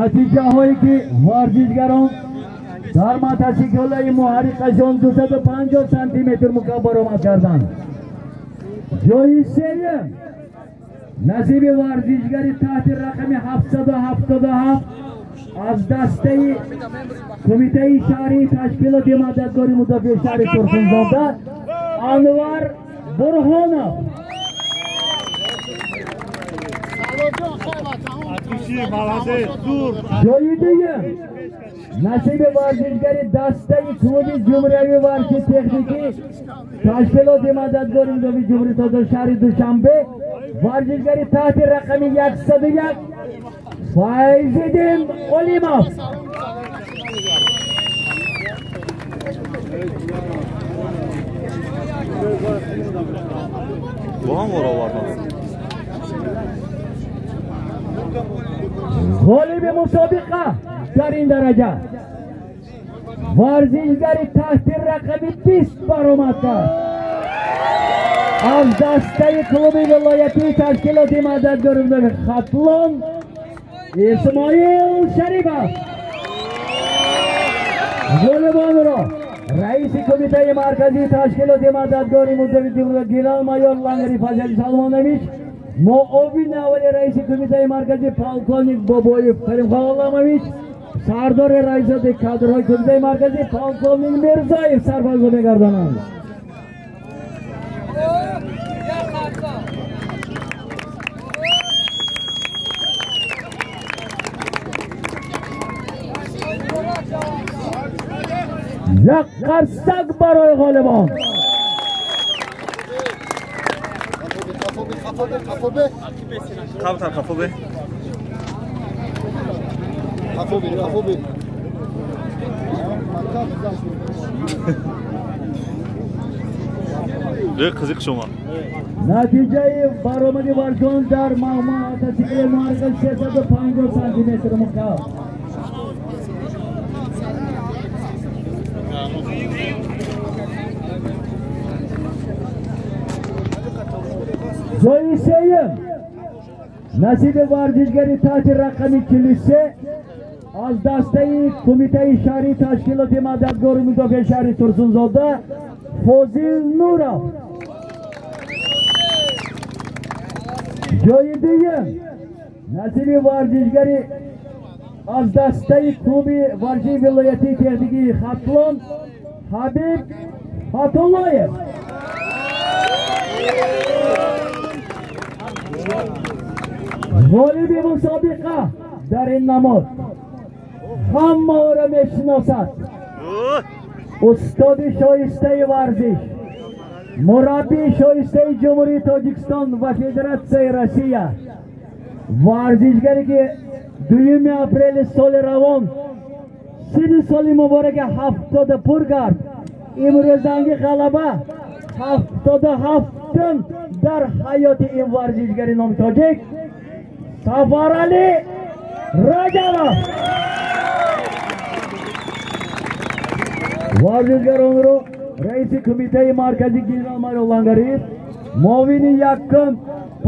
Натиҷаҳое ки варзишгарон дар мотосиклҳои муҳарриқашон 250 сантиметр мукааб баромад карданд. Ҷои сеюм насиби варзишгари таҳти рақами 777 аз дастаи кумитаи шаҳрии ташкилоти мададгори мудофиаи шаҳри Турсунзода Анвар Бурҳонов. Ҷои дуюм насиби варзишгари дастаи клуби ҷумҳуриявии варзиши техникӣ ташкилоти мададгори мудофиаи ҷумҳурии Тоҷикистон шаҳри Душанбе варзишгари таҳти рақами 101 Файзиддин Олимов. Ғолиби мусобиқа дар ин дараҷа варзишгари таҳти рақами 20 баромад кард. Аз дастаи клуби вилоятии ташкилоти мададгори мудофиаи Хатлон Исмоил Шарипов. Ғолибонро раиси кумитаи марказии ташкилоти мададгори мудофиаи ҷумҳурия генерал-майор Лангари Фазли Салмонович, муовини аввали раиси кумитаи марказӣ полковник Бобоев Каримхон Оламович, сардори раисоти кадрҳои кумитаи марказӣ полковник Мирзоев сарфарозӣ мегардонанд. Як қарсак барои ғолибон. Натиҷаи баромади варзишон дар мотосикли муҳарриқа 350 сантиметр мукааб. Ҷои сеюм насиби варзишгари таҳти рақами 43 аз дастаи кумитаи шаҳрии ташкилоти мададгори мудофиаи шаҳри Турсунзода Фозил Нуров. Ҷои дуюм насиби варзишгари аз дастаи клуби варзиши вилоятии техникии Хатлон Ҳабиб Фатуллоев. Ғолиби мусобиқа дар ин намуд ҳама ӯро мешиносад. Устоди шоистаи варзиш, мураббии шоистаи Ҷумҳурии Тоҷикистон ва Федератсияи Россия, варзишгаре ки 2 апрели соли равон сини соли мубораки 70 пур кард, имрӯзанги ғалаба 77-м дар ҳаёти ин варзишгари номи тоҷик Сафарали Раҷабов. Варзишгаронро раиси кумитаи марказӣ генерал-майор Лангариев, муовини якум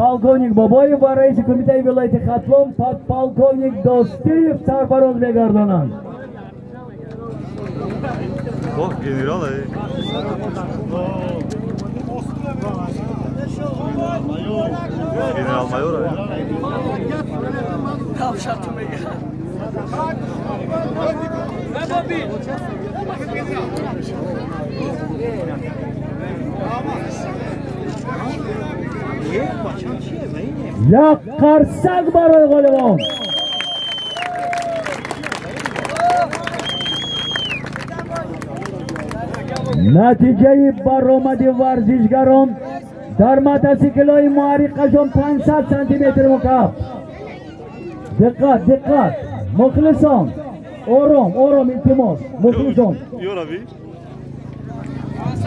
полковник Бобоев ва раиси кумитаи вилояти Хатлон подполковник Достиев сарфароз мегардонанд. Генерал-майор. Як қарсак барои ғолибон. Натиҷаи баромади варзишгарон дар мотосиклҳои муҳарриқашон 500 сантиметр мукааб. Диққат, диққат, мухлисон, ором, ором, илтимос, мухлисон.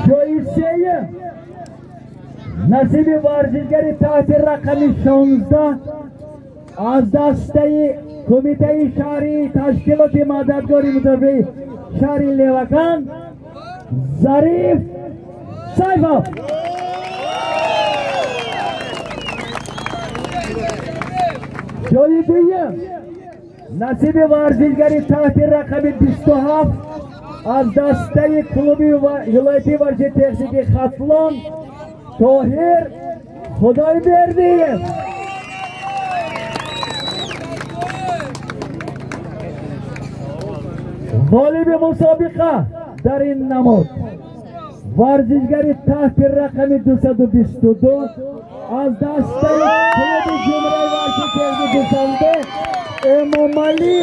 Ҷои сеюм насиби варзишгари таҳти рақами 16 аз дастаи кумитаи шаҳрии ташкилоти мададгори мудофиаи шаҳри Левакан Зариф Сайфов. Ҷои дуюм насиби варзишгари таҳти рақами 27 аз дастаи клуби вилояти варзиши техникии Хатлон Тоҳир Худойбердиев. Ғолиби мусобиқа дар ин намуд варзишгари таҳти рақами 222 аз дастаи клуби ҷумҳурияи варзиши техникии Душанбе Эмомалӣ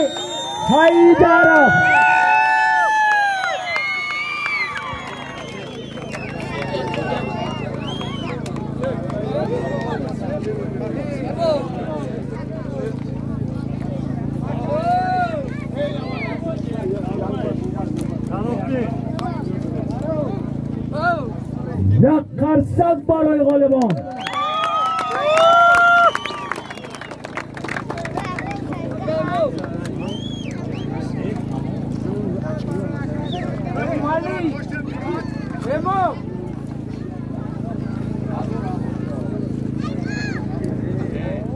Ҳайдаров. Як қарсак барои ғолибон.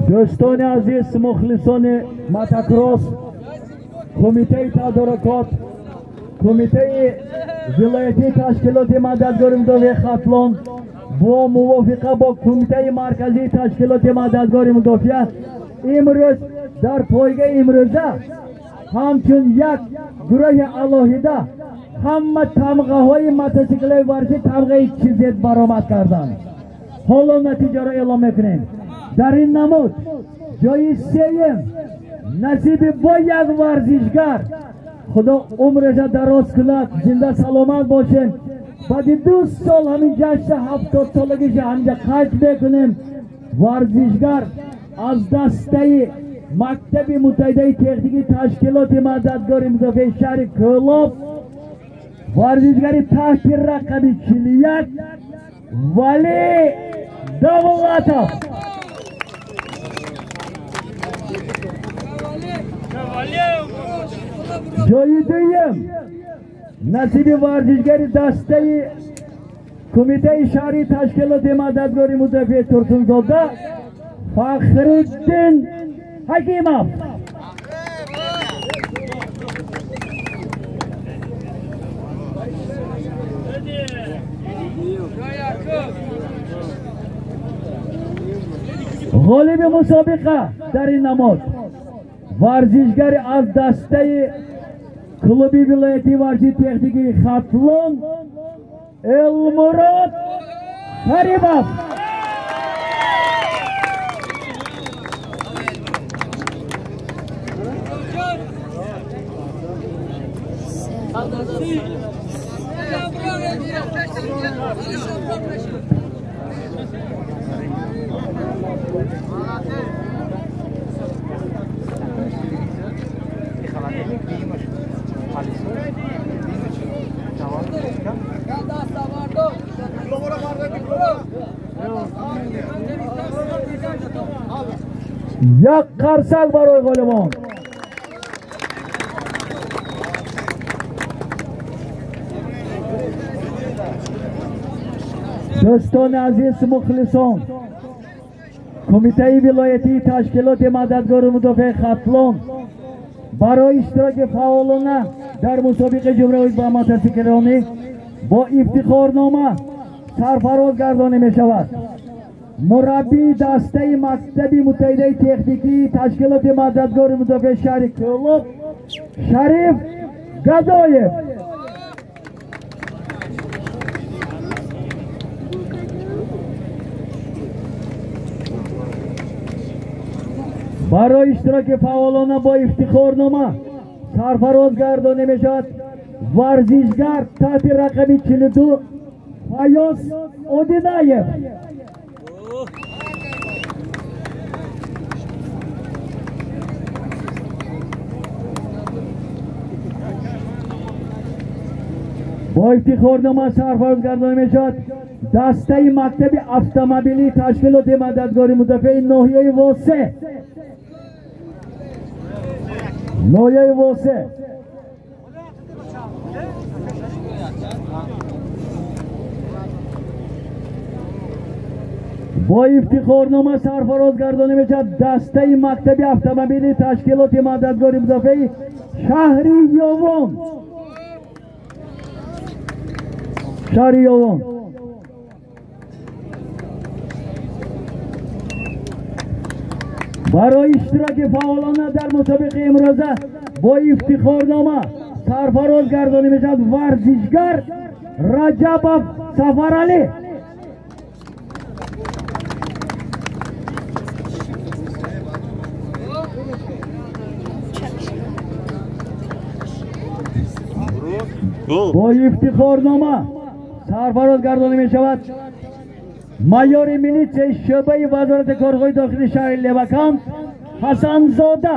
Дӯстони азиз, мухлисони мотокросс, кумитаи тадорукот, кумитаи вилоятии ташкилоти мададгори мудофиаи Хатлон бо мувофиқа бо кумитаи марказии ташкилоти мададгори мудофиа имрӯз дар пойгаи имрӯза ҳамчун як гурӯҳи алоҳида ҳама тамғаҳои мотосиклҳои варзишӣ тамғаи чизет баромад карданд. Ҳоло натиҷаро эълом мекунем. Дар ин намуд ҷои сеюм насиби бо як варзишгар, Худо умреша дароз кунад, зинда саломат бошем. Баъди 2 сол ҳамин ҷашни 70-солагиша ҳаминҷа қайд мекунем. Варзишгар аз дастаи мактаби муттаҳидаи техникии ташкилоти мададгори мудофиаи шаҳри Кӯлоб, варзишгари таҳти рақами 41 Валӣ Давлатов. Ҷои дуюм насиби варзишгари дастаи кумитаи шаҳрии ташкилоти мададгори мудофиаи Турсунзода Фахриддин Ҳакимов. Ғолиби мусобиқа дар ин намуд варзишгари аз дастаи клуби вилоятии варзиши техникии Хатлон Элмурод Каримов. Як қарсак барои ғолибон. Дӯстони азиз, мухлисон, кумитаи вилоятии ташкилоти мададгори мудофиаи Хатлон барои иштироки фаъолона дар мусобиқаи ҷумҳуриявӣ ба мотосиклронӣ бо ифтихорнома сарфароз гардонӣ мешавад. Мураббии дастаи мактаби муттаҳидаи техникии ташкилоти мададгори мудофиаи шаҳри Кӯлоб Шариф Гадоев. Барои иштироки фаъолона бо ифтихорнома сарфароз гардонӣ мешавад варзишгар таҳти рақами 42 Фаёз Одинаев. Бо ифтихорнома сарфароз гардонӣ мешавад дастаи мактаби автомобилии ташкилоти мададгори мудофиаи ноҳияи Восе. Ноҳияи Восе. Бо ифтихорнома сарфароз гардонӣ мешавад дастаи мактаби автомобили ташкилоти мададгори мудофиаи шаҳри Ёвон. Шаҳри Ёвон. Барои иштироки фаъолона дар мусобиқаи имрӯза бо ифтихорнома сарфароз гардонӣ мешавад варзишгар Раҷабов Сафаралӣ. Бо ифтихорнома сарфароз гардонӣ мешавад майори милитсияи шӯъбаи вазорати корҳои дохилии шаҳри Левакант Ҳасанзода.